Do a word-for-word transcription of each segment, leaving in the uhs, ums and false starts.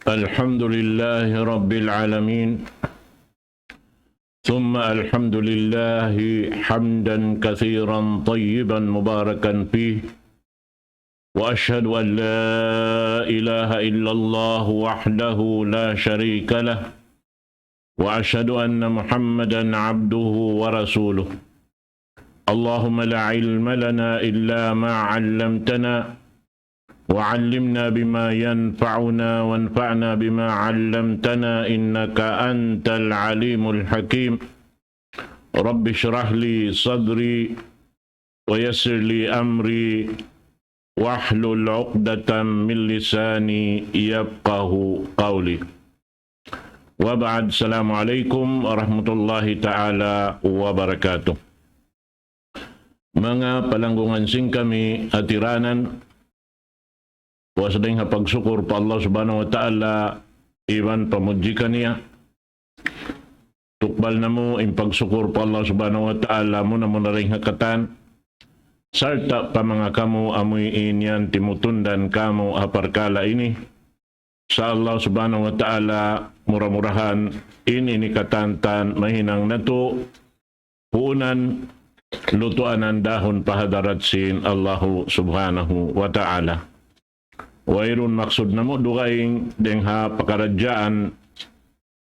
الحمد لله رب العالمين، ثم الحمد لله حمدا كثيرا طيبا مباركا فيه، وأشهد أن لا إله إلا الله وحده لا شريك له، وأشهد أن محمدا عبده ورسوله. اللهم لا علم لنا إلا ما علمتنا، وعلمنا بما ينفعنا، وانفعنا بما علمتنا، إنك أنت العليم الحكيم. رب اشرح لي صدري، ويسر لي أمري، واحلل عقدة من لساني يفقه قولي. وبعد، السلام عليكم ورحمة الله تعالى وبركاته. Manga palanggungan sin kami hatiranan, puas dayng ha pagsukur pa Allah Subhanahu wa Ta'ala iban pamudji kaniya. Tukbal namu' in pagsukur pa Allah Subhanahu wa Ta'ala, muna-muna dayng ha katan, sarta' pa manga kamu amuin yan timutundan kamu ha parkala' ini. Sa' Allah Subhanahu wa Ta'ala, mura-murahan in ini katantan mahinang natu' puunan lutuanan dahun pa hadarat sin Allahu Subhanahu wa Ta'ala. Wayruun maksud namu' dugaing dayng ha pakaradjaan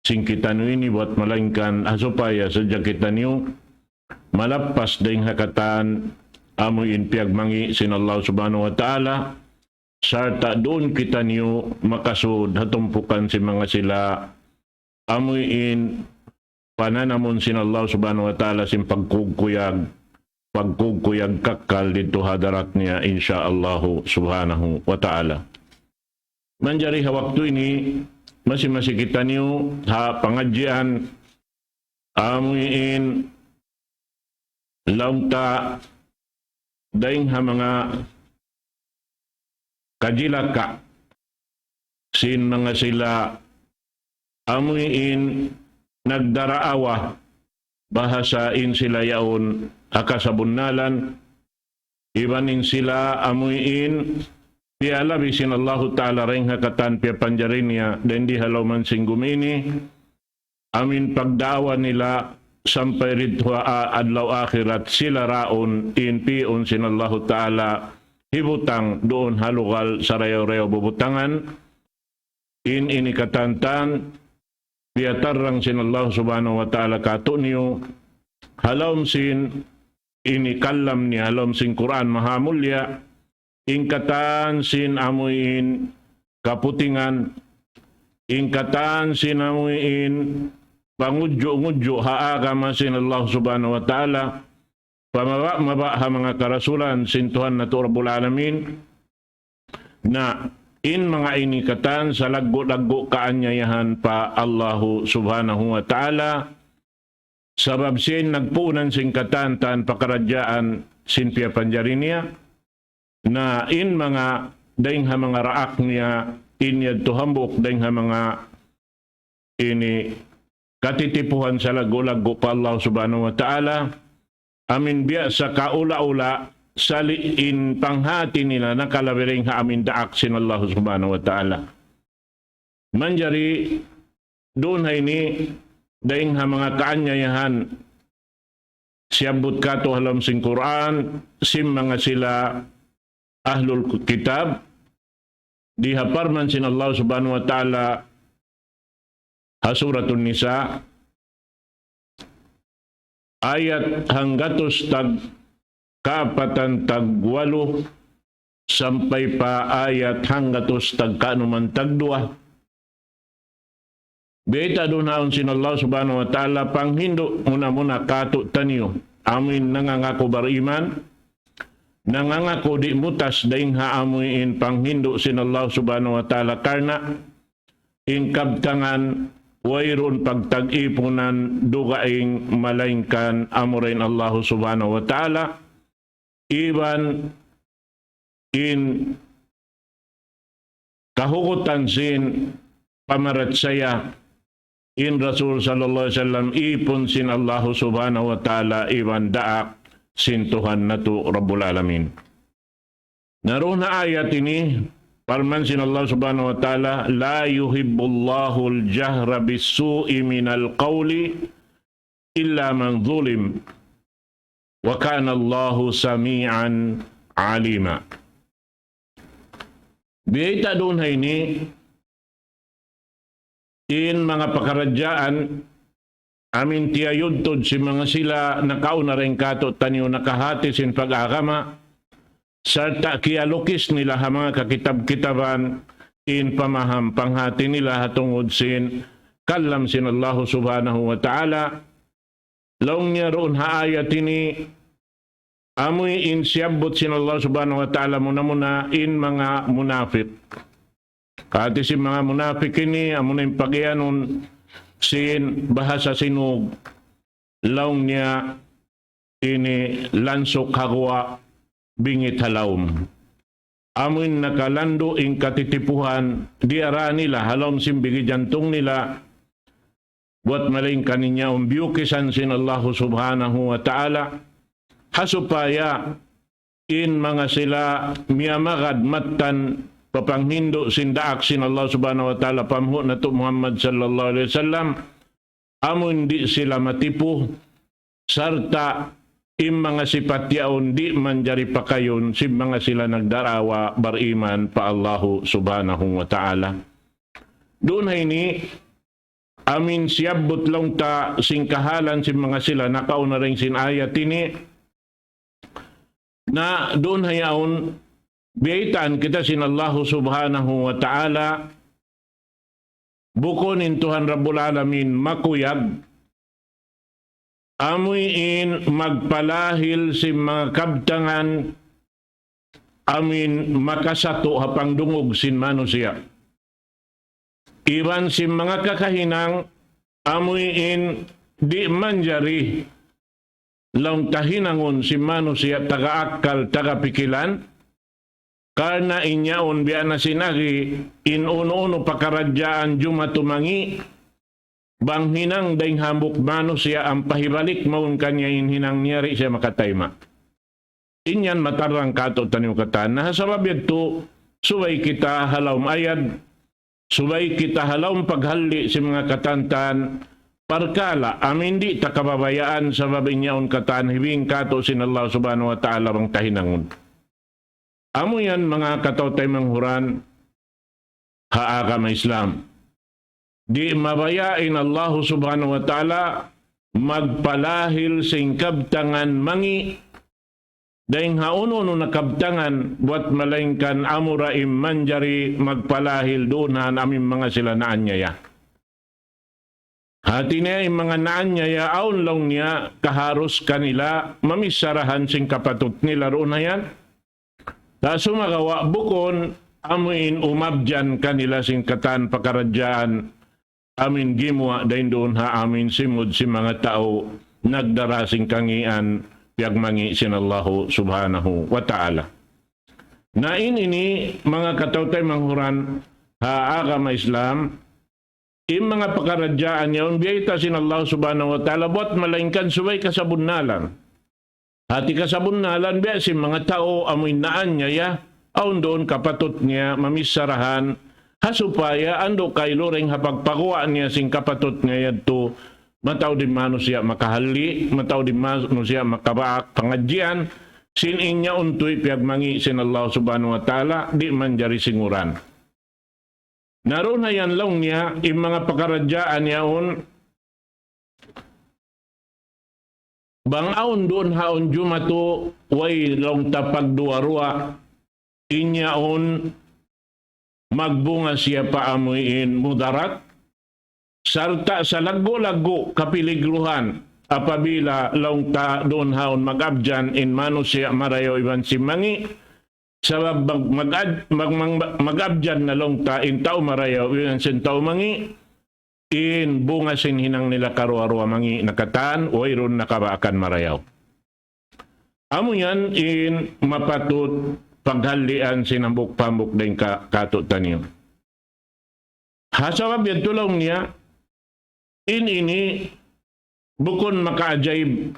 sin kitaniyu ini bat malaingkan ha supaya sadja kitaniyu malappas dayng ha katan amuin piyagmangi' sin Allah Subhanahu wa Ta'ala, sarta' duun kitaniyu makasud ha tumpukan sin manga sila amuin pananamun sin Allah Subhanahu wa Ta'ala sin pagkugkuyag, pagkugkuyag kakkal didtu ha hadarat niya, insya Allahu Subhanahu wa Ta'ala. Manjari ha waktu ini, masi-masi kitaniyu ha pangadjian amuin laung ta dayng ha manga kajilaka sin manga sila amuin nagdaraawa bahasa in sila yaun ha kasabunnalan, iban in sila amuin piyalabi sin Allahu Ta'ala dayng ha katan piyapanjari niya dayng di ha lawm sin gumi ini, amuin pagdaawa nila sampay didtu ha adlaw akhirat sila raun in pi'un sin Allahu Ta'ala hibutang duun ha lugal sarayaw-rayaw bubutangan. In ini katantan piyatarrang sin Allah Subhanahu wa Ta'ala kātu'niyu ha lawm sin ini kalam niya, ha lawm sin Qur'an mahamulliya, in katan sin amuin kaputingan, in katan sin amuin pangudju'-ngudju' ha agama sin Allah Subhanahu wa Ta'ala, pamaba'-maba' ha manga karasulan sin Tuhan natu' Rabbul Alamin. Na in manga ini katan salaggu'-laggu' kaanyayahan pa Allahu Subhanahu wa Ta'ala, sabab siya in nagpuunan sin katantan pakaradjaan sin piyapanjari niya. Na in manga dayng ha manga raak niya, in yadtu hambuuk dayng ha manga ini katitipuhan salaggu'-laggu' pa Allah Subhanahu wa Ta'ala, amuin biya' sa kaula-ula, sali' in panghati nila nakalabi dayng ha amuin daak sin Allah Subhanahu wa Ta'ala. Manjari duun ha ini dayng ha manga kaanyayahan siyabbut kātu' ha lawm sin Qur'an, sin manga sila ahlul kitab, di ha parman sin Allah Subhanahu wa Ta'ala ha Suratun Nisa, ayat hanggatus tag kaapatan tag walu sampay pa ayat hanggatus tag kaanuman tag duwa. Bayta' duun ha yaun sin Allah Subhanahu wa Ta'ala, panghindu' muna-muna kātu'niyu, amuin nangangaku bariman, nangangaku di' mutas dayng ha amuin panghindu' sin Allah Subhanahu wa Ta'ala, karna' in kabtangan wayruun pagtag-ipunan dugaing malaingkan amura in Allah Subhanahu wa Ta'ala, iban in kahugutan sin pamarachaya in Rasul sallallahu alayhi wasallam, ipun sin Allahu Subhanahu wa Ta'ala iban daak sin Tuhan natu' Rabbul Alamin. Na duun ha ayat ini, Parman sin Allah Subhanahu wa Ta'ala, لا يحب الله الجهر بالسوء من القول إلا من ظلم وكان الله سميعا عليما. Biyayta' duun ha ini in manga pakaradjaan amin tiyayudtud sin manga sila nakauna dayn kātu'niyu nakahāti sin pag-agama, sarta' kiyalukis nila ha manga kakitab-kitaban in pamaham panghāti nila ha tungud sin kalam sin Allahu Subhanahu wa Ta'ala. Laung niya duun ha ayat ini, amuin siyabbut sin Allah Subhanahu wa Ta'ala muna-muna in manga munafik. Hāti sin manga munafik ini, amuna in pagiyanun sin bahasa Sinug, laung niya ini lansuk ha guwa' bingit ha lawm. Amuin nakalandu' in katitipuhan diyara nila ha lawm sin bigi jantung nila, buwat malaingkan in yaun biyukisan sin Allahu Subhanahu wa Ta'ala, ha supaya in manga sila miyamagad mattan pa panghindu' sin daak sin Allah Subhanahu wa Ta'ala, panghu' natu' Muhammad sallallahu alayhi wasallam, amun di' sila matipu, sarta' in manga sipat yaun di' manjari pakayun sin manga sila nagdarawa bariman pa Allahu Subhanahu wa Ta'ala. Duun ha ini, amin siyabbut laung ta sin kahālan sin manga sila nakauna dayn sin ayat ini, na duun ha yaun biyaytaan kita sin Allahu Subhanahu wa Ta'ala, bukun in Tuhan Rabbul Alamin makuyag, amuin magpalahil sin manga kabtangan amuin makasatu' ha pangdungug sin manusiya'. Iban sin manga kakahinang amuin di' manjari laung ta hinangun sin manusiya' taga akkal, taga pikilan, karna' in yaun biya' na sin agi, in unu-unu pakaradjaan jumatu mangi', bang hinang dayn hambuuk manusiya' ampa hibalik mawn kaniya in hinang niya, di' siya makatayma'. In yan matarrang kātu'niyu katan. Na, ha sabab yadtu, subay kita ha lawm ayad, subay kita ha lawm paghalli' sin manga katantan parkala' amin di' ta kababayaan, sabab in yaun katan hibing kātu' sin Allah Subhanahu wa Ta'ala bang ta hinangun. Amu yan manga kataw-taymanghuran ha agama Islam. Di' mabaya' in Allahu Subhanahu wa Ta'ala magpalahil sin kabtangan mangi' dayn ha unu-unu na kabtangan, buwat malaingkan amura in manjari magpalahil duun ha amin manga sila naanyaya. Hāti niya in manga naanyaya awn laung niya kaharus kanila mamissarahan sin kapatut nila duun ha yan. Na sumagawa' bukun amuin umabjan kanila sin katan pakaradjaan amuin gimuwa' dayn duun ha amuin simud sin manga tau nagdara sin kangīan piyagmangi' sin Allahu Subhanahu wa Ta'ala. Na in ini manga kataw-taymanghuran ha agama Islam, in manga pakaradjaan yaun biyayta' sin Allah Subhanahu wa Ta'ala buwat malaingkan subay kasabunnalan. Hāti kasabunnalan biya' sin manga tau amuin naanyaya, awn duun kapatut niya mamissarahan, ha supaya andu' kailu dayn ha pagpaguwa' niya sin kapatut niya yadtu, mataud in manusiya' makahalli', mataud in manusiya' makabaak pangadjian, sin in yaun tuy piyagmangi' sin Allah Subhanahu wa Ta'ala, di' manjari singuran. Na duun ha yan laung niya, in manga pakaradjaan yaun, bang awn duun ha yaun jumatu, way laung ta pagduwa-ruwa, in yaun magbunga siya pa amuin mudarat, sarta' salaggu'-laggu' kapiligruhan, apabila laung ta duun ha yaun mag-abjan in manusiya' marayaw iban sin mangi', sabab mag-, mag-, mag-, mag-abjan na laung ta in tau marayaw iban sin tau mangi', in bunga sin hinang nila karuwa-ruwa mangi' na katan, wayruun na kabaakan marayaw. Amu yan in mapatut paghallian sin hambuuk-hambuuk dayn ha katu'taniyu. Ha sabab yadtu laung niya, in ini bukun makaajaib.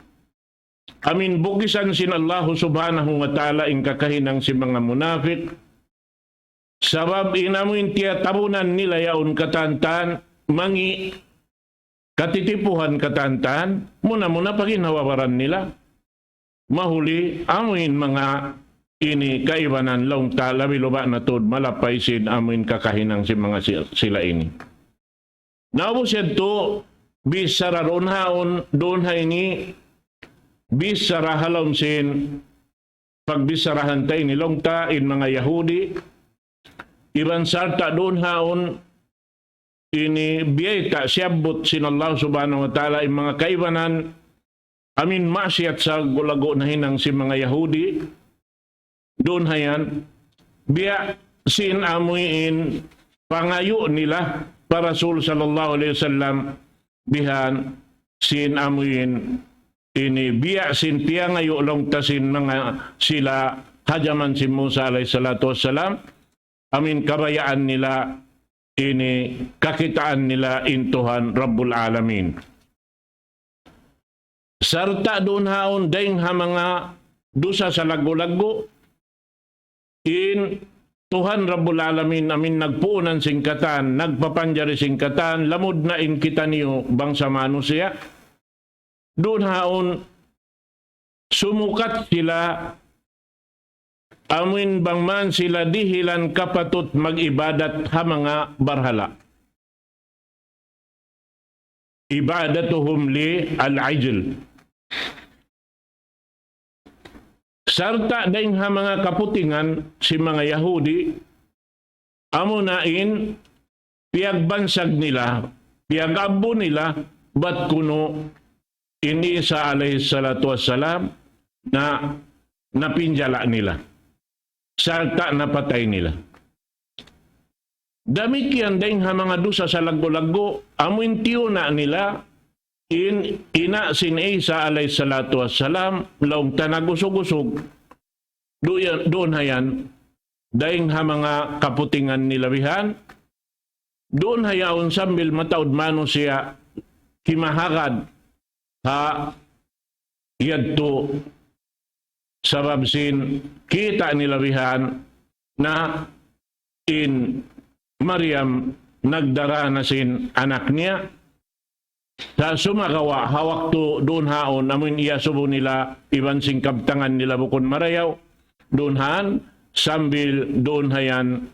Amuin bukisan sin Allahu Subhanahu wa Ta'ala in kakahinang sin manga munafik. Sabab in amuin tiyatabunan nila yaun katantan, mangi' katitipuhan katantan, muna-muna pa ginhawa-baran nila. Mahuli, amuin manga ini kaibanan laung ta labi-labi na tuud malapay sin amuin kakahinang sin manga si-, sila ini. Na ubus yadtu, bichara duun haun, duun ha ini, bichara ha lawm sin, pagbicharahan ta ini laung ta in manga Yahudi, iban sarta' duun haun, ini biyayta' siyabbut sin Allah Subhanahu wa Ta'ala in manga kaibanan, amuin maksiyat salaggu'-laggu' nahinang sin manga Yahudi, duun hayan, biya' sin amuin pangayu' nila pa Rasul sallallahu alayhi wasallam, bihan sin amuin ini biya' sin piyangayu' laung ta sin manga sila ha jaman sin Musa alayhi salatu wassalam, amuin kabayaan nila ini kakitaan nila in Tuhan Rabbul Alamin. Sarta' duun haun dayng ha manga dusa salaggu'-laggu', in Tuhan Rabbul Alamin amuin nagpuunan sin katan, nagpapanjari sin katan, lamud na in kitaniyu bangsa manusiya'. Duun haun sumukat sila amuin bang man sila dihilan kapatut mag-ibadat ha manga barhala'. عبادتهم للعجل. Sarta' dayng ha manga kaputingan sin manga Yahudi, amuna in piyagbansag nila, piyag-abbu nila, bat kunu' in Isa alayhi salatu wassalam na napinjala nila. Sarta' napatay nila. Damikkiyan dayng ha manga dusa salaggu'-laggu', amuin tiyuna' nila, in ina' sin Isa alayhi salatu wassalam, laung ta nag-usug-usug, duun, duun hayan, dayng ha manga kaputingan nila bihan, duun hayaun sambil mataud manusiya' kimahagad ha yadtu sabab sin kita' nila bihan na in Maryam nagdara na sin anak niya. Sa' sumagawa' ha waktu duun haun amuin iyasubu nila iban sin kabtangan nila bukun marayaw, duun haun sambil duun hayan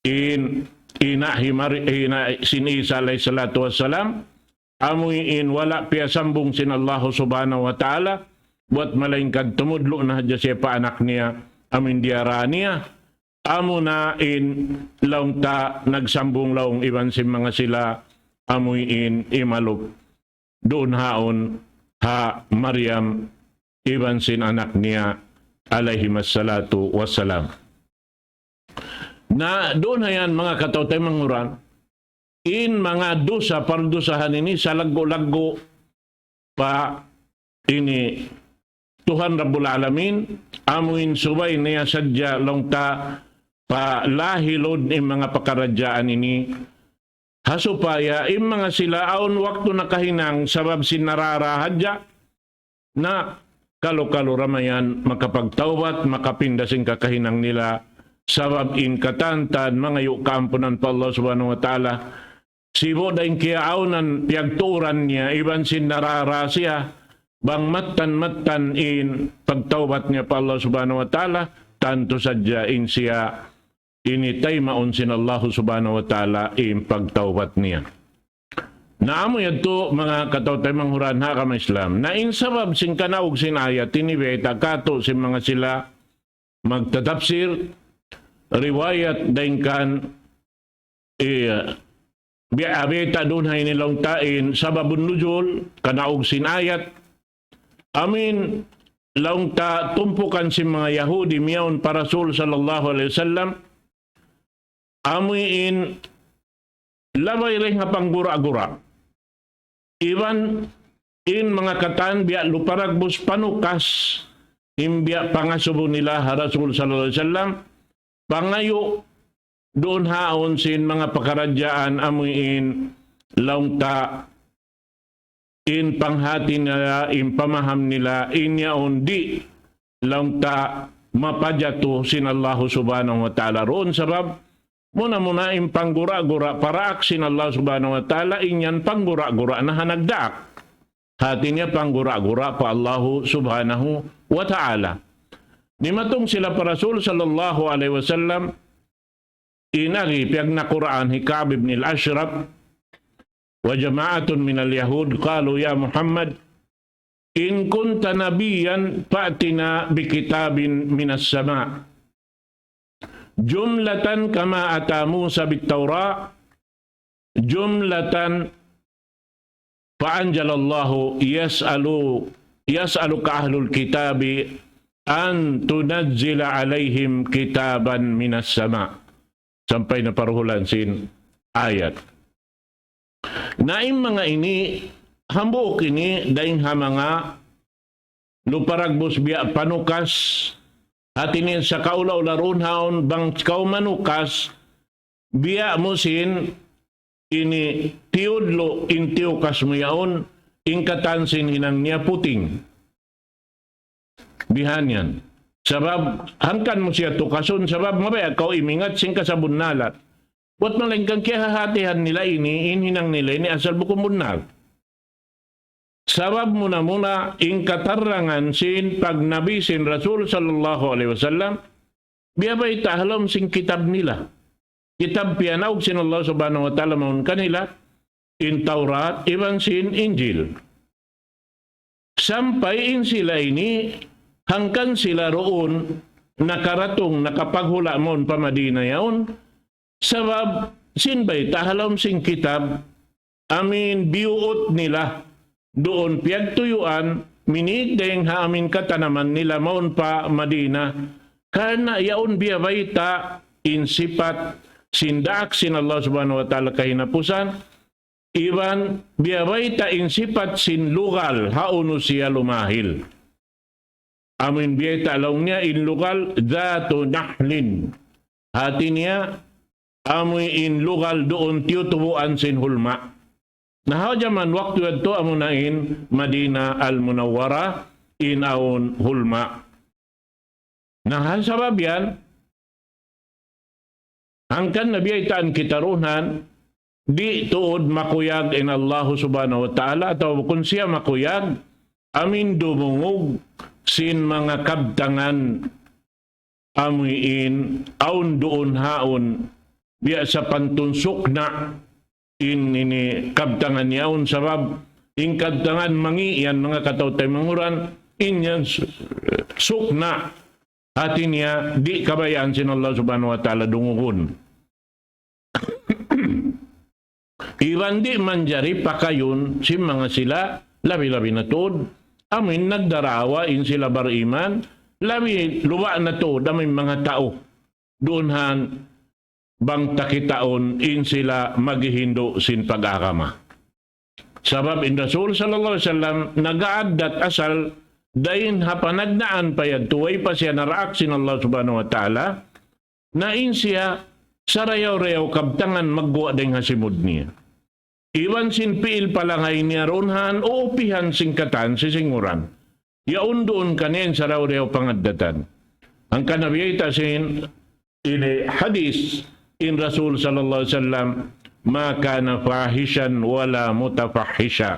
in ina' hi Mari-, ina' sin Isa alayhi salatu wassalam, amuin wala' piyasambung sin Allahu Subhanahu wa Ta'ala, buwat malaingkan tumudlu' na hadja siya pa anak niya, amuin diyara niya, amuna in laung ta nagsambung laung iban sin manga sila, amuin imalup duun haun ha Maryam iban sin anak niya alayhimas salatu wassalam. Na duun hayan manga kataw-taymanghuran, in manga dusa pardusahan ini salaggu'-laggu' pa ini Tuhan Rabbul Alamin, amuin subay niya sadja laung ta palahilun in manga pakaradjaan ini, ha supaya in manga sila awn waktu nakahinang sabab sin narara hadja, na kalu-kalu ra mayan makapagtawbat, makapinda sin kakahinang nila, sabab in katantan mangayu' kaampunan pa Allah Subhanahu wa Ta'ala. Sibu' da in kiyaawnan piyagtuuran niya, iban sin narara siya, bang mattan-mattan in pagtawbat niya pa Allah Subhanahu wa Ta'ala, tantu sadja in siya ini taymaun sin Allahu Subhanahu wa Ta'ala in pagtawbat niya. Na amu yadtu manga kataw-taymanghuran ha agama Islam. Na in sabab sin kanaug sin ayat ini biyayta' katu' sin manga sila magtatapsir, riwayat dayn kan, eh, biya', ah, biyayta' duun ha ini laung ta in sababun nuzul, kanaug sin ayat, amuin laung ta tumpukan sin manga Yahudi miyawn pa Rasul sallallahu alayhi wasallam, amuin labay dayn ha panggura-gura. Iban in manga katan biya' lupa dagbus panukas, in biya' pangasubu nila ha Rasul sallallahu alayhi wasallam, pangayu' duun haun sin manga pakaradjaan amuin laung ta in panghati nila, in pamaham nila, in yaun di' laung ta mapajatu sin Allahu Subhanahu wa Ta'ala. Duun sabab Muna-muna in panggura-gura pa daak sin Allah Subhanahu wa Ta'ala, in yan panggura-gura na ha nagdaak. Hati niya panggura-gura pa Allahu Subhanahu wa Ta'ala. Dimatung sila pa Rasul sallallahu alayhi wasallam, in agi piyagnakuraan hi Ka'b ibn al-Ashraf, وجماعة من اليهود قالوا يا محمد إن كنت نبيا فأتنا بكتاب من السماء جملة كما أتى موسى بالتوراة جملة فأنزل الله يسأل يسألك أهل الكتاب أن تنزل عليهم كتابا من السماء. Sampay na pa duhulan sin ayat. Na in manga ini, hambuuk ini, dayn ha manga luparagbus biya' panukas, hati niya sa kaula-ula duun haun, bang kaw manukas, biya' mu sin ini tiyudlu' in tiyukas mu yaun, in katan sin hinang niya puting. Bihan yan. Sabab, hangkan mu siya tukasun, sabab mabaya' kaw imingat sin kasabunnalan. Buat malaingkan kiyahahatihan nila ini, in hinang nila ini asal bukun bunnal. Sabab muna-muna in katarangan sin pagnabi sin Rasul sallallahu alayhi wasallam, biya' bayta' ha lawm sin kitab nila. Kitab piyanaug sin Allah Subhanahu wa Ta'ala mawn kanila, in Tawrat, iban sin Injil. Sampay in sila ini, hangkan sila duun nakaratung, nakapaghula' mawn pa Madina yaun, sabab sin bayta' ha lawm sin kitab, amuin biyuut nila, duun piyagtuyuan, minīg dayn ha amuin katanaman nila mawn pa Madina. Karna' yaun biya' bayta' in sipat sin daak sin Allah Subhanahu wa Ta'ala kahinapusan, iban biya' bayta' in sipat sin lugal ha unu siya lumahil. Amuin biya' bayta' laung niya in lugal ذات نخل. Hati niya, amuin lugal duun tiyutubuan sin hulma'. Na ha jaman waktu yadtu amuna in Madina al-Munawwara in awn hulma'. Na ha sabab yan, hangkan na biya' baytaan kita duun, di' tuud makuyag in Allahu Subhanahu wa Ta'ala, atawa bukun siya makuyag, amuin dumungug sin manga kabtangan amuin awn duun haun, biya' sapantun sukna' in ini kabtangan yaun sabab, in kabtangan mangi' yan manga kataw-taymanghuran, in yan su-, sukna', hati niya di' kabayaan sin Allah Subhanahu wa Ta'ala dungugun. Iban di' manjari pakayun sin manga sila, labi-labi na tuud amuin nagdarawa in sila bariman, labi luba' na tuud amuin manga tau duun han bang ta kitaun in sila maghihindu' sin pag-agama. Sabab in Rasul sallallahu alayhi wasallam nag-aaddat asal dayn ha panagnaan pa yadtu way pa siya naraak sin Allah Subhanahu wa Ta'ala, na in siya sarayaw-rayaw kabtangan magguwa' dayn ha simud niya. Iban sin piil palangay niya duun han uupihan sin katan sisinguran. Yaun duun kaniya in sarayaw-rayaw pangaddatan. Hangkan na biya' bayta' sin ini hadis in Rasul sallallahu alayhi wasallam, ما كان فاحشا ولا متفحشا.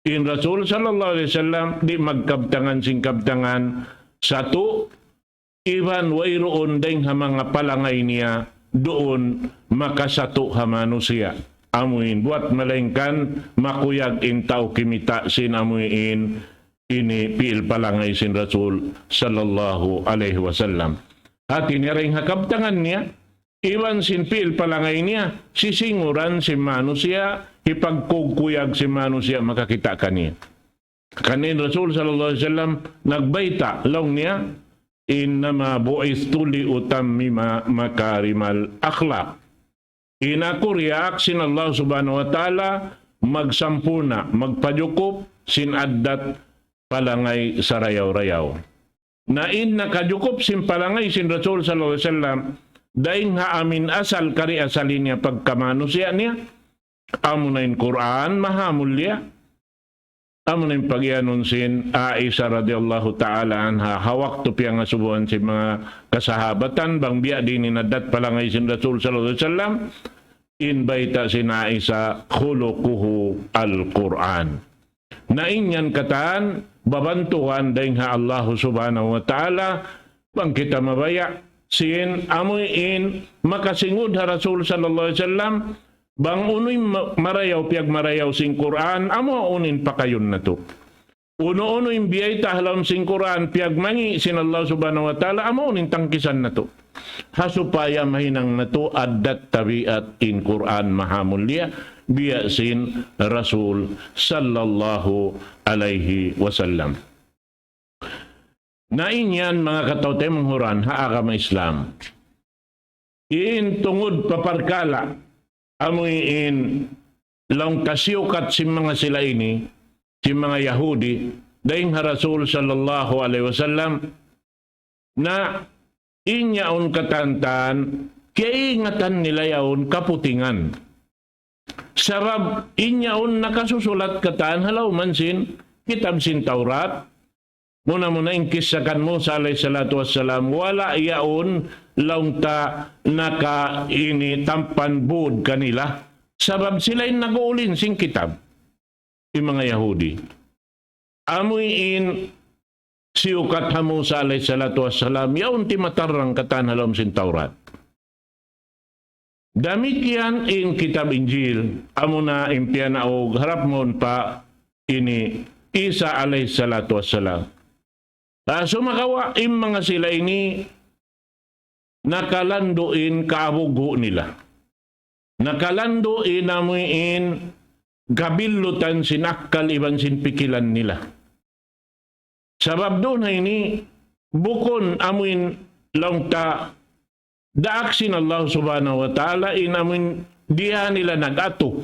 In Rasul sallallahu alayhi wasallam di' magkabtangan sin kabtangan satu', iban wayruun dayn ha manga palangay niya duun makasatu' ha manusiya'. Amuin buwat malaingkan makuyag in tau kimita' sin amuin ini piil palangay sin Rasul sallallahu alayhi wasallam. Hati niya dayn ha kabtangan niya, iban sin piil palangay niya, sisinguran sin manusiya', hipagkukuyag sin manusiya' makakita' kaniya. Hangkan in Rasul sallallahu alayhi wasallam nagbayta', laung niya, إنما بعثت لأتمم مكارم الأخلاق. In aku diyaak sin Allah Subhanahu wa Ta'ala magsampurna', magpajukup sin addat palangay sarayaw-rayaw. Na in nakajukup sin palangay sin Rasul sallallahu alayhi wasallam, dayn ha amuin asal kari asal niya pagkamanusiya' niya, amuna in Qur'an, maha mulia. Amu na in pagiyanun sin Aisha radiyallahu ta'ala anha, ha waktu piyangasubuhan sin manga kasahabatan, bang biya' diin in addat palangay sin Rasul sallallahu alayhi wasallam, in bayta' sin Aisha, خلقه القرآن. Na in yan katan, babantugan dayn ha Allahu subhanahu wa ta'ala, bang kita mabaya', sin amu in makasingud ha Rasul sallallahu alayhi wasallam, bang unu in ma-, marayaw, piyagmarayaw sin Qur'an, amu unu in pakayun natu'. Unu-unu in biyayta' ha lawm sin Qur'an, piyagmangi' sin Allah subhanahu wa ta'ala, amu unu in tangkisan natu'. Ha supaya mahinang natu' addat tabiat in Qur'an mahamulliya, biya' sin Rasul sallallahu alayhi wasallam. Na in yan, manga kataw-taymanghuran ha agama Islam, in tungud pa parkala', amu in laung ta siyukat sin manga sila ini, sin manga Yahudi, dayn ha Rasul sallallahu alayhi wasallam, na in yaun katan-katan, kiyaingatan nila yaun kaputingan. Sabab in yaun nakasusulat katan ha lawm sin kitab sin Tawrat. Muna-muna in kissa kan Musa alayhi salatu wassalam, wala' yaun laung ta naka ini tampan bud kanila. Sabab sila in nag-uulin sin kitab. In manga Yahudi. Amu in siyukat ha Musa alayhi salatu wassalam, yaun timatarrang katan ha lawm sin Tawrat. Damikkiyan in kitab Injil, amuna in piyanaug harap mawn pa ini Isa alayhi salatu wassalam. Ah, sumagawa' in manga sila ini nakalandu' in kaabughu' nila. Nakalandu' in amu in kabillutan sin akkal iban sin pikilan nila. Sabab duun ha ini, bukun amu in laung ta daak sin Allah subhanahu wa ta'ala, in amu in diya nila nag-atu.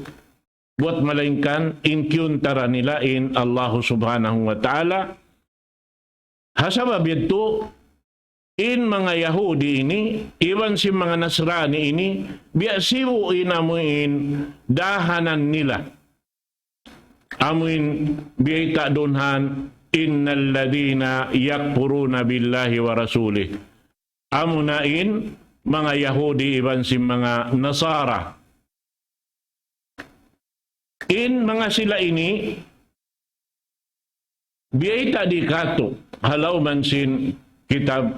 Buwat malaingkan in kiyuntara nila in Allah subhanahu wa ta'ala. Ha sabab yadtu, in manga Yahudi ini, iban sin manga Nasrani ini, biya' sibu' in amu in dahanan nila. Amu in biyayta' duun ha, إن الذين يكفرون بالله ورسوله. Amuna in manga Yahudi iban sin manga Nasara. In manga sila ini, biyayta' di katu', ha lawm sin kitab,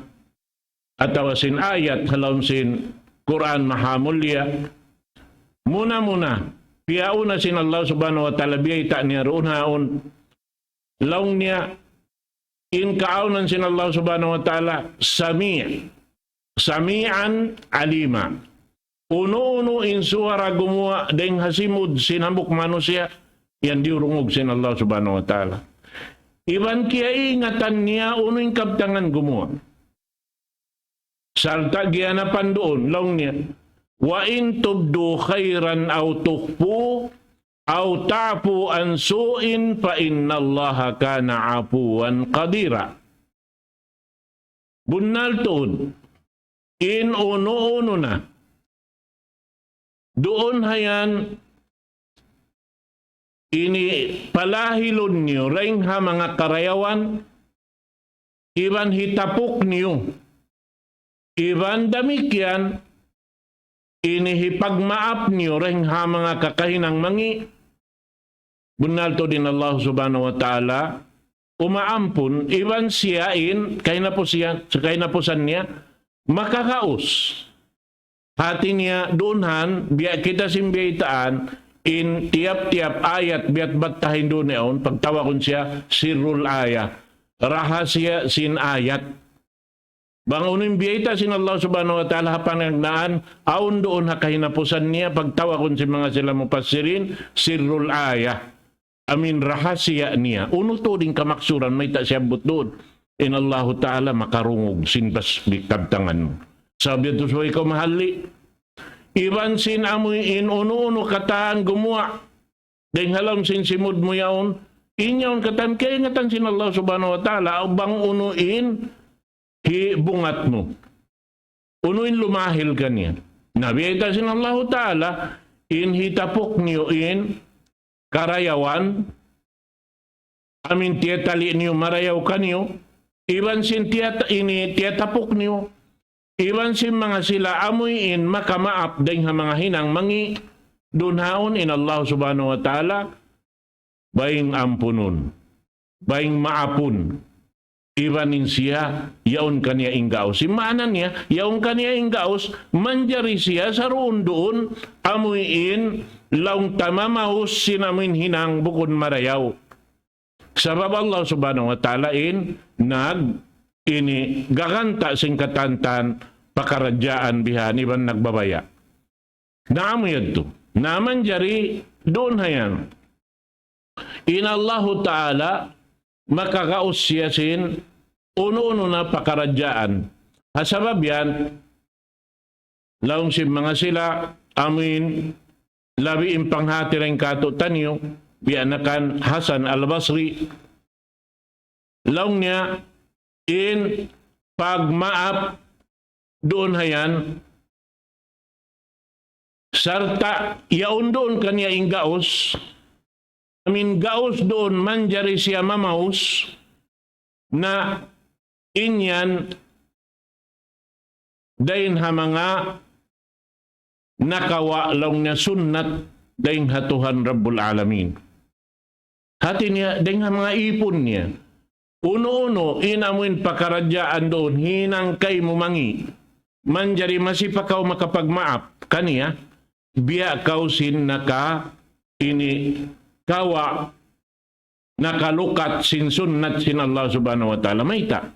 atawa sin ayat, ha lawm sin Qur'an mahamulliya. Muna-muna, piyauna sin Allah subhanahu wa ta'ala, biyayta' niya duun haun. Laung niya, in kaawnan sin Allah subhanahu wa ta'ala, سميع. سميعا عليما. Unu-unu in suwara gumuwa' dayn ha simud sin hambuuk manusiya', yan diyurungug sin Allah subhanahu wa ta'ala. Iban kiyaingatan niya unu in kabtangan gumuwa'. Sarta' giyanapan duun, laung niya, وإن تبدوا خيرا أو تخفوه أو تعفوا عن سوء فإن الله كان عفوا قديرا. Bunnal tuud, in unu-unu na duun ha yan ini palahilun niyu dayn ha manga karayawan, iban hitapuk niyu, iban damikkiyan ini hipagmaap niyu dayn ha manga kakahinang mangi', bunnal tuud in Allah subhanahu wa ta'ala umaampun, iban siya in kahinapusiyan, sa kahinapusan niya, makagaus. Hati niya duun han, biya' kita sin biyaytaan, in tiyap-tiyap ayat biya' battahin duun yaun, pagtawagun siya sirrul ayah, rahasiya sin ayat. Bang unu in biyayta' sin Allah subhanahu wa ta'ala ha panagnaan, awn duun ha kahinapusan niya, pagtawagun sin manga sila mufassirin, sirrul ayah. Amu in rahasiya niya. Unu tuud in kamaksuran, mayta' siyabbut duun. In Allahu ta'ala makarungug sin bas kabtangan mu. Sabab yadtu subay kaw mahalli'. Iban sin amu in unu-unu katan gumuwa' dayn ha lawm sin simud mu yaun. In yaun katan kaingatan sin Allah subhanahu wa ta'ala. Bang unu in hibungat mu. Unu in lumahil kaniya. Na biyayta' sin Allahu ta'ala, in hitapuk niyu in karayawan, amin tiyatali' niyu marayaw kaniyu, iban sin tiyata-, ini tiyatapuk niyu, iban sin manga sila amuin makamaap dayng ha manga hinang mangi', duun haun in Allah Subhanahu wa Ta'ala, baying ampunun, baying maapun, iban in siya, yaun kaniya in gaus. In maana niya, yaun kaniya in gaus, manjari siya saruun-duun, amuin, laung ta mamaus sin amuin hinang bukun marayaw. Sabab Allah Subhanahu wa Ta'ala in nag-, ini gaganta' sin katantan pakaradjaan bihan iban nagbabaya'. Na amu yadtu. Na manjari duun hayan. In Allahu Ta'ala makagaus siya sin unu-unu na pakaradjaan. Ha sabab yan, laung sin manga sila, amuin, labi in panghati dayn kātu'niyu, biya' na kan Hasan al-Basri, laung niya, in pagmaap duun hayan, sarta' yaun duun kaniya in gaus, amuin gaus duun manjari siya mamaus, na in yan dayn ha manga nakawa' laung niya sunnat dayn ha Tuhan Rabbul Alamin. Hati niya, dayn ha manga ipun niya. Unu-unu, in amuin pakaradjaan duun, hinang kaymu mangi'. Manjari masi pa kaw makapagmaap kaniya, biya' kaw sin naka ini kawa' nakalukat sin sunnat sin Allah Subhanahu wa Ta'ala. Mayta'?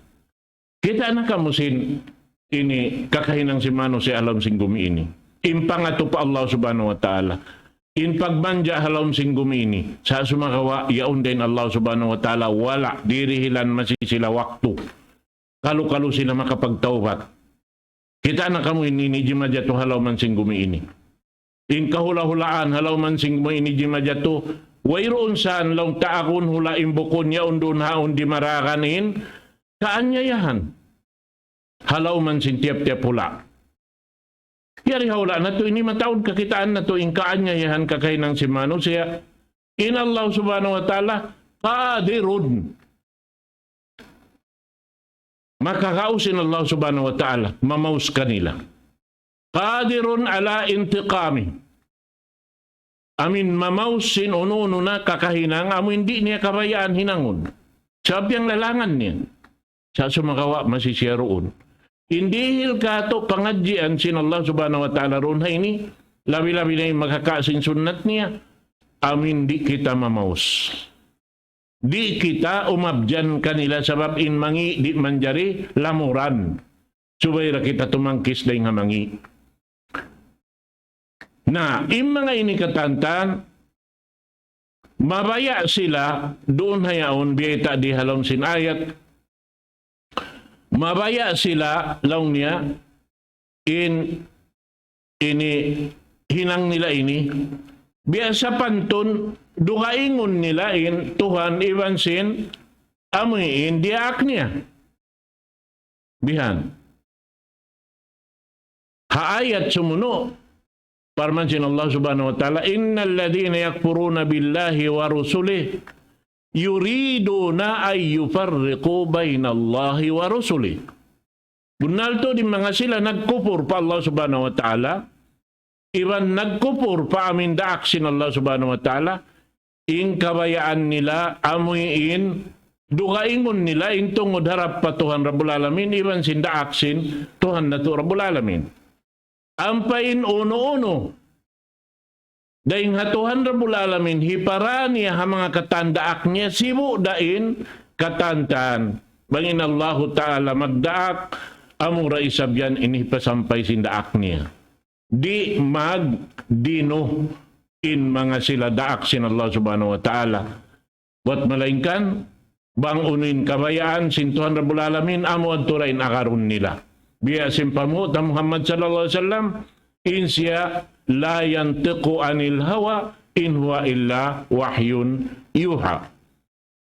Kita' na kamu sin ini kakahinang sin manusiya' ha lawm sin gumi ini. In pangatu pa Allah Subhanahu wa Ta'ala. In pagmanja' ha lawm sin gumi ini. Sa' sumagawa', yaun da in Allah Subhanahu wa Ta'ala, wala', di' dihilan masi sila waktu. Kalu-kalu sila makapagtawbat. Kita' na kamu in ini jimajatu ha lawm sin gumi ini. In kahula'-hulaan ha lawm sin gumi ini jimajatu. Wayruun saan laung ta agun hula' in bukun yaun duun haun dimaragan in kaanyayahan. Ha lawm sin tiyap-tiyap hula'. Yari ha hula' natu' ini mataud kakitaan natu' in kaanyayahan kakahinang sin manusiya'. In Allah Subhanahu wa Ta'ala qadirun. Makagaus in Allah Subhanahu wa Ta'ala, mamaus kanila. Qadirun ala intiqami. Amuin mamaus sin unu-unu na kakahinang, amuin di' niya kabayaan hinangun. Sabab yan lalangan niya. Sa' sumagawa' masi siya duun. In dihil kātu' pangadjian sin Allah Subhanahu wa Ta'ala duun ha ini, labi-labi na in magkaka sin sunnat niya, amuin di' kita mamaus. Di' kita umabyan kanila sabab in mangi' di' manjari lamuran. Subay da kita tumangkis dayn ha mangi'. Na, in manga ini katantan, mabaya' sila duun hayaun biyayta' di ha lawm sin ayat. Mabaya' sila laung niya in ini hinang nila ini. Biya' sapantun dugaingun nila in Tuhan iban sin amuin diyaak niya. Bihan. Ha ayat sumunu', parman sin Allah Subhanahu wa Ta'ala, إن الذين يكفرون بالله ورسله يريدون أن يفرقوا بين الله ورسله. Bunnal tuud in manga sila nagkupur pa Allah Subhanahu wa Ta'ala, iban nagkupur pa amuin daak sin Allah Subhanahu wa Ta'ala, in kabayaan nila amuin dugaingun nila in tungud harap pa Tuhan Rabbul Alamin, iban sin daak sin Tuhan natu' Rabbul Alamin. Ampa in unu-unu dayn ha Tuhan Rabbul Alamin, hipara niya ha manga katan daak niya, sibu' da in katantan. Bang in Allahu Ta'ala magdaak, amura isab yan in hipasampay sin daak niya. Di' magdinu in manga sila daak sin Allah Subhanahu wa Ta'ala. Buat malaingkan, bang unu in kabayaan sin Tuhan Rabbul Alamin, amu yadtu da in agarun nila. Biya' sin panghu' ta Muhammad sallallahu alayhi wasallam, in siya, لا ينطق عن الهوى إن هو إلا وحي يوحى.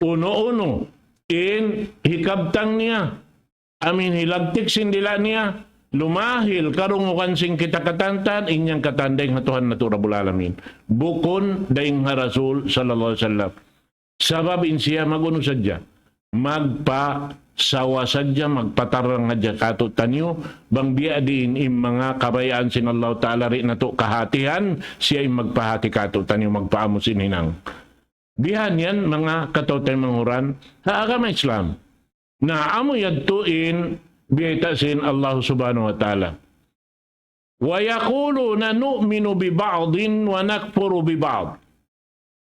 Unu-unu in hikabtang niya, amuin hilagtik sin dila' niya, lumahil karungugan sin kita katantan, in yan katan dayn ha Tuhan natu' Rabbul Alamin. Bukun dayn ha Rasul sallallahu alayhi wasallam. Sabab in siya mag-unu sadja, magpasawa sadja, magpatarrang sadja kātu'niyu, bang biya' diin in manga kabayaan sin Allahu Ta'ala di' natu' kahātihan, siya in magpahāti kātu'niyu, magpaamu sin hinang. Bihan yan, manga kataw-taymanghuran, ha agama Islam. Na amu yadtu in biyayta' sin Allah Subhanahu wa Ta'ala. ويقولون نؤمن ببعض ونكفر ببعض.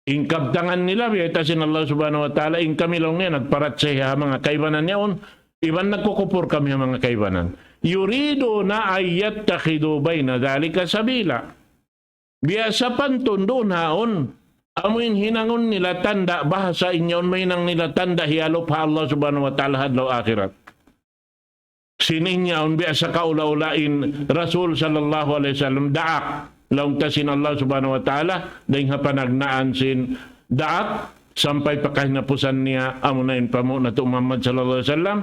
In kabtangan nila, biyayta' sin Allah Subhanahu wa Ta'ala, in kami laung niya nagparachaya ha manga kaibanan yaun, iban nagkukupur kami ha manga kaibanan. يريدون أن يتخذوا بين ذلك سبيلا. Biya' sapantun duun haun, amu in hinangun nila tanda', bahasa in yaun mahinang nila tanda' hiyalup ha Allah Subhanahu wa Ta'ala ha adlaw akhirat. Sin in yaun biya' sa kaula-ula in Rasul sallallahu alayhi wasallam daak. Laung ta sin Allah Subhanahu wa Ta'ala, dayn ha panagnaan sin daak, sampay pa kahinapusan niya, amuna in panghu' natu' Muhammad sallallahu alayhi wasallam,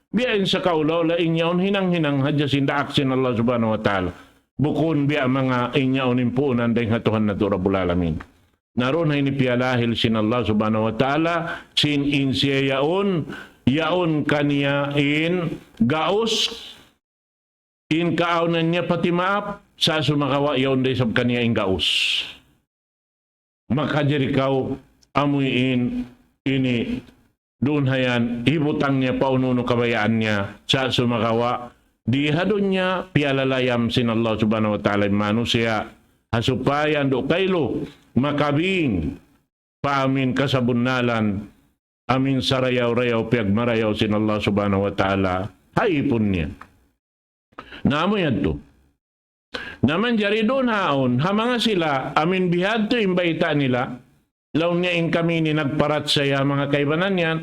biya' in sa kaula-ula in yaun hinang-hinang hadja sin daak sin Allah Subhanahu wa Ta'ala. Bukun biya' manga in yaun in puunan dayn ha Tuhan natu' Rabbul Alamin. Na duun ha ini piyalahil sin Allah Subhanahu wa Ta'ala, sin in siya yaun, yaun kaniya in gaus, in kaawnan niya pati maap, sa' sumagawa' yaun da isab kaniya in gaus. Makajari kaw amu in ini duun ha yan, hibutang niya pa unu-unu kabayaan niya, sa' sumagawa', di ha dunya, piyalalayam sin Allah Subhanahu wa Ta'ala in manusiya', ha supaya andu' kailu, makabing, pa amu in kasabunnalan, amu in sarayaw-rayaw, piyagmarayaw sin Allah Subhanahu wa Ta'ala, ha ipun niya. Na amu yadtu. Na manjari duun haun, ha manga sila, amu in bihadtu in bayta' nila, laung niya in kami ini nagparachaya ha manga kaibanan yan,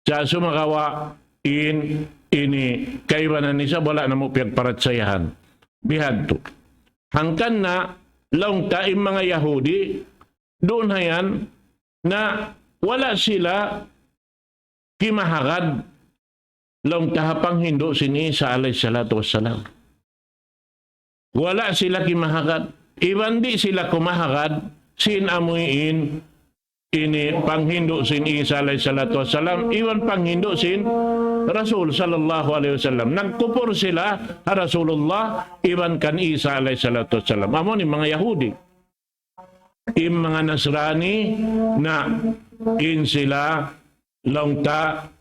sa' sumagawa' in ini kaibanan isab wala' namu' piyagparachayahan. Bihadtu. Hangkan na, laung ta in manga Yahudi, duun ha yan, na wala' sila kimahagad laung ta ha panghindu' sin Isa alayhi salatu wassalam. Wala' sila kimahagad. Iban di' sila kumahagad sin amu in ini panghindu' sin Isa alayhi salatu wassalam, iban panghindu' sin Rasul sallallahu alayhi wasallam. Nagkupur sila ha Rasulullah iban kan Isa alayhi salatu wassalam. Amu ini manga Yahudi. In manga Nasrani na in sila laung ta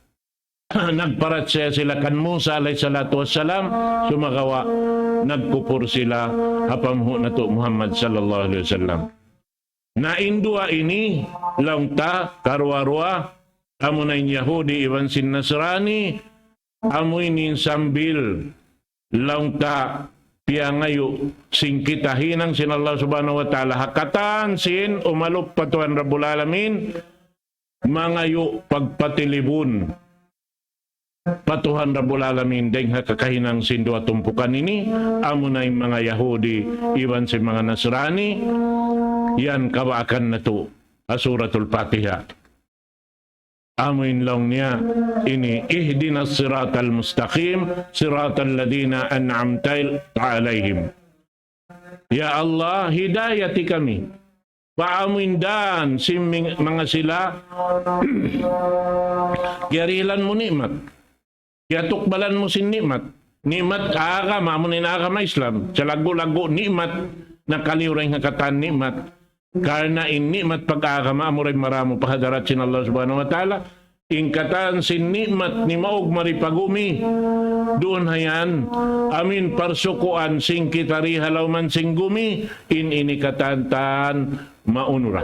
nagparachaya sila kan Musa alayhi salatu wassalam, sumagawa' nagkupur sila ha panghu' natu' Muhammad sallallahu alayhi wasallam. Na in duwa ini, laung ta, karuwa-ruwa, amu na in Yahudi iban sin Nasrani, amu ini in sambil, laung ta, piyangayu' sin kita hinang sin Allah Subhanahu wa Ta'ala, ha katan sin umalup pa Tuhan Rabbul Alamin, mangayu' pagpatilibun pa Tuhan Rabbul Alamin, dayn ha kakahinang sin duwa tumpukan ini, amu na in manga Yahudi, iban sin manga Nasrani, yan kabaakan natu', ha Suratul Fatiha. Amu in laung niya, ini, اهدنا الصراط المستقيم، صراط الذين أنعمت عليهم. Ya Allah, hidayati kami. Pa amu in dan sin ming-, manga sila, kiyarihilan mu ni'mat. Kiyatukbalan mu sin ni'mat. Ni'mat agama, amu in agama Islam. Salaggu'-laggu' ni'mat, nakaliyu dayn ha katan ni'mat. Karna' in ni'mat pag-agama, amu in maramu pa hadarat sin Allah Subhanahu wa Ta'ala. In katan sin ni'mat nimaug mari pa gumi. Duun ha yan, amu in parsukuan sin kita di ha lawm sin gumi, in ini katan maunu ra.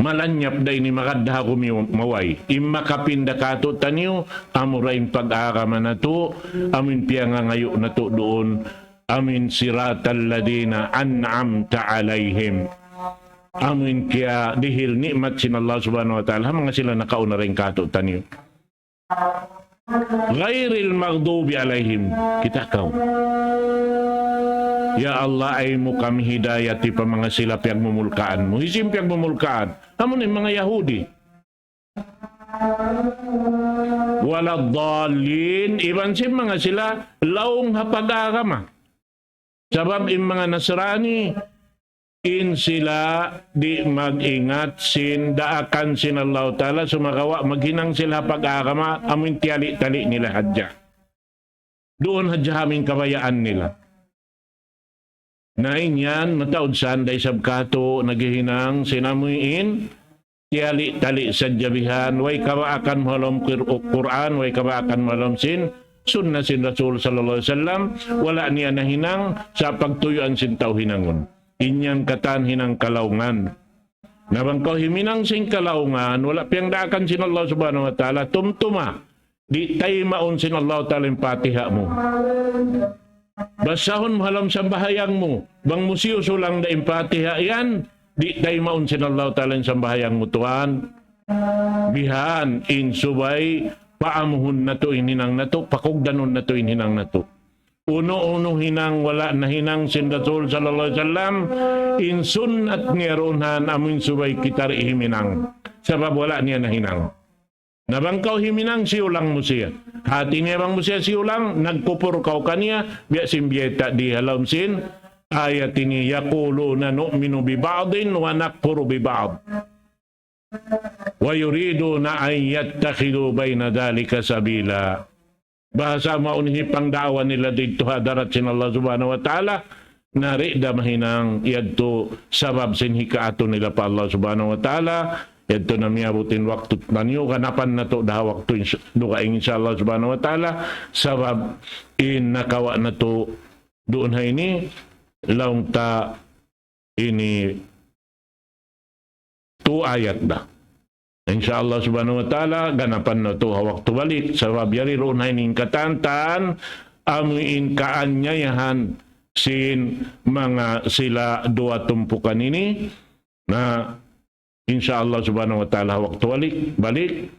Malanyap da ini magad ha gumi maway. In makapinda kātu'niyu, amu ra in pag-agama natu', amu in piyangangayu' natu' duun, amu in صراط الذين أنعمت عليهم. Amu in kiyadihil ni'mat sin Allah Subhanahu wa Ta'ala, ha manga sila nakauna dayn kātu'niyu. غير المغضوب عليهم. Kita' kaw. Ya Allah, ayaw mu kami hidayati pa manga sila piyagmumulkaan mu. Hisiyu in piyagmumulkaan? Amu na in manga Yahudi. ولا الضالين, iban sin manga sila laung ha pag-agama. Sabab in manga Nasrani, in sila di' mag-ingat sin daakan sin Allahu Ta'ala, sumagawa' maghinang sila pag-agama, amuin tiyali-tali nila hadja. Duun hadja amuin kabayaan nila. Na in yan, mataud san da isab katu' naghihinang sin amuin tiyali-tali sadja bihan, way kabaakan ha lawm Qur-, Qur'an, way kabaakan ha lawm sin sunna sin Rasul sallallahu alayhi wasallam, wala' niya nahinang sa' pagtuyuan sin tau hinangun. In yan katan hinang kalaungan. Na bang kaw himinang sin kalaungan, wala' piyagdaakan sin Allah Subhanahu wa Ta'ala, tumtuma, di' taymaun sin Allah Ta'ala in Fatiha mu. Basahun mu ha lawm sambahayang mu. Bang mu siyusulang da in Fatiha yan, di' taymaun sin Allah Ta'ala in sambahayang mu tuwan. Bihan in subay paamuhun natu' in hinang natu', pakugdanun natu' in hinang natu'. Unu-unu hinang wala' nahinang sin Rasul sallallahu alayhi wasallam, in sunnat niya duun han amuin subay kita di' himinang. Sabab wala' niya nahinang. Na bang kaw himinang, siyulang mu siya. Hati niya bang mu siya siyulang, nagkupur kaw kaniya, biya' sin biyayta' di ha lawm sin ayat ini, يقولون نؤمن ببعض ونكفر ببعض ويريدون أن يتخذوا بين ذلك سبيلا. Bahasa mawn in pangdaawa nila didtu ha hadarat sin Allah Subhanahu wa Ta'ala, na di' da mahinang yadtu sabab sin hikaatu nila pa Allah Subhanahu wa Ta'ala, yadtu na miyabut in waktu taniyu, ganapan natu' da ha waktu ins-, dugaing insha Allah Subhanahu wa Ta'ala, sabab in nakawa' natu' duun ha ini, laung ta ini tu ayat da. Insha Allah Subhanahu wa Ta'ala, ganapan natu' ha waktu balik. Sabab yari duun ha ini in katantan, amuin kaanyayahan sin manga sila duwa tumpukan ini. Na, insha Allah Subhanahu wa Ta'ala, ha waktu balik, balik,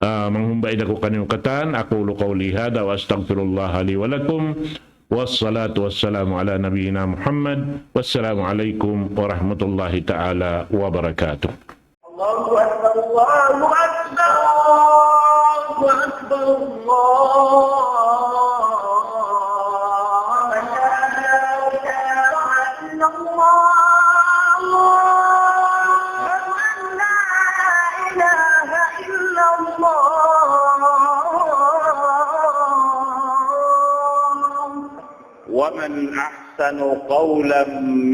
ah, manghumbay da aku kaniyu katan, أقول قولي هذا وأستغفر الله لي ولكم. والصلاة والسلام على نبينا محمد. والسلام عليكم ورحمة الله تعالى وبركاته. الله أكبر، الله أكبر، الله أكبر، الله أكبر. أشهد أن لا إله إلا الله. أشهد أن لا إله إلا الله. ومن أحسن قولا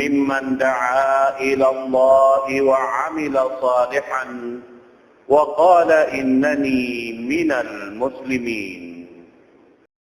ممن دعا إلى الله وعمل صالحا وقال إنني من المسلمين.